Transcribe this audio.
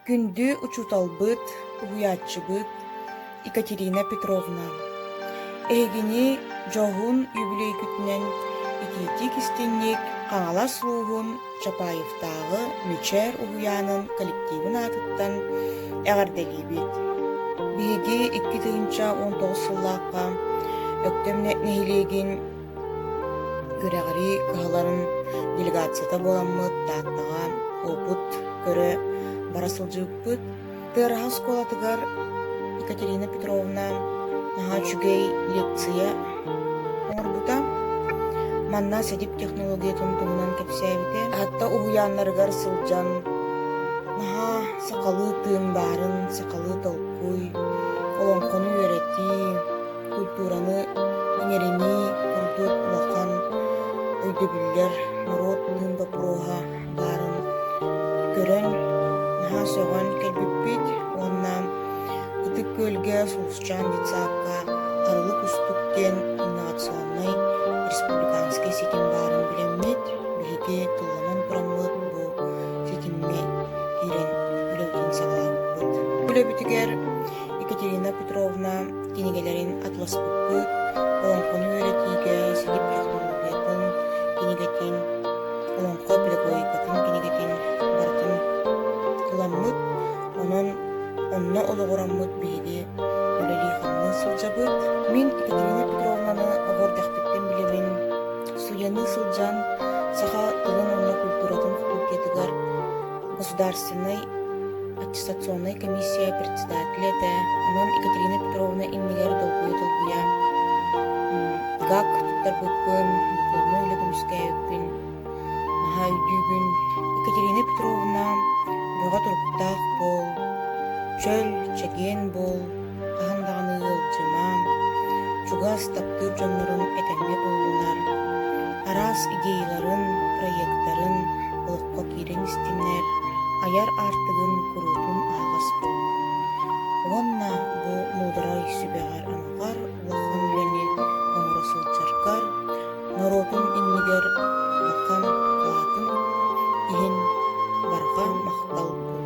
Күндү учууталбыт, уһуйааччыбыт Екатерина Петровна, эһигини дьоһун үбүлүөйгүтүнэн итиитик-истиҥник Хаҥалас улууһун Чапаевтааҕы Мичээр уһуйаанын коллективын аатыттан эҕэрдэлиибит. Биһиги 2019 сыллаахха Өктөм нэһилиэгин Үөрэҕирии кыһаларын делегацията буоламмыт Тааттаҕа опыт көрө бара сылдьыбыппыт. Тыараһа оскуолатыгар Екатерина Петровна наһаа үчүгэй лекция оҥорбута. Манна сэдип технологиятын туһунан кэпсээбитэ. Хатта уһуйааннарыгар сылдьан наһаа сахалыы тыын баарын, сахалыы толкуй, олоҥхону үөрэтии, культураны иҥэринии курдук улахан өйдөбүллэр норуот тыын боппуруоһа баарын көрөн наһаа сөҕөн кэлбиппит уонна Ытык Күөлгэ Сулусчаан детсадка Арылы кустук диэн инновационнай республиканскай ситим баарын билэммит, биһиги тылланан тураммыт бу ситимҥэ киирэн үлэбитин саҕалаабыппыт. Үлэбитигэр Екатерина Петровна кинигэлэрин атласпыппыт, олоҥхону үөрэтиигэ силип технологиятын кинигэтин, олоҥхо педагогикатын кинигэтин барытын ыламмыт, онон онно олоҕураммыт биһиги үлэлии-хамныы сылдьабыт. Мин Екатерина Петровнаны оҕо эрдэхпиттэн билэбин, суйаныы сылдьан саха тылын уонна культуратын факультетыгар государственнай аттестационнай комиссия председателэ этэ. Онон Екатерина Петровна иннигэр долгуйа-долгуйа ГАК туттарбыппын, дипломнай үлэ көмүскээбиппин наһаа өйдүүбүн. Екатерина Петровна бөҕө туруктаах буол, чөл, чэгиэн буол, хаһан даҕаны ыалдьыма, чугас таптыыр дьоннорун этэҥҥэ буоллунар, араас идеяларын, проектарын олоххо киирэн истиннэр, айар аартыгын куруутун аһаҕас буоллун. Уонна бу муударай сүбэҕэр-амаҕар улахан үлэни оҥоро сылдьаргар, норуотун иннигэр улахан кылаатын иһин барҕа махтал буолуохтун.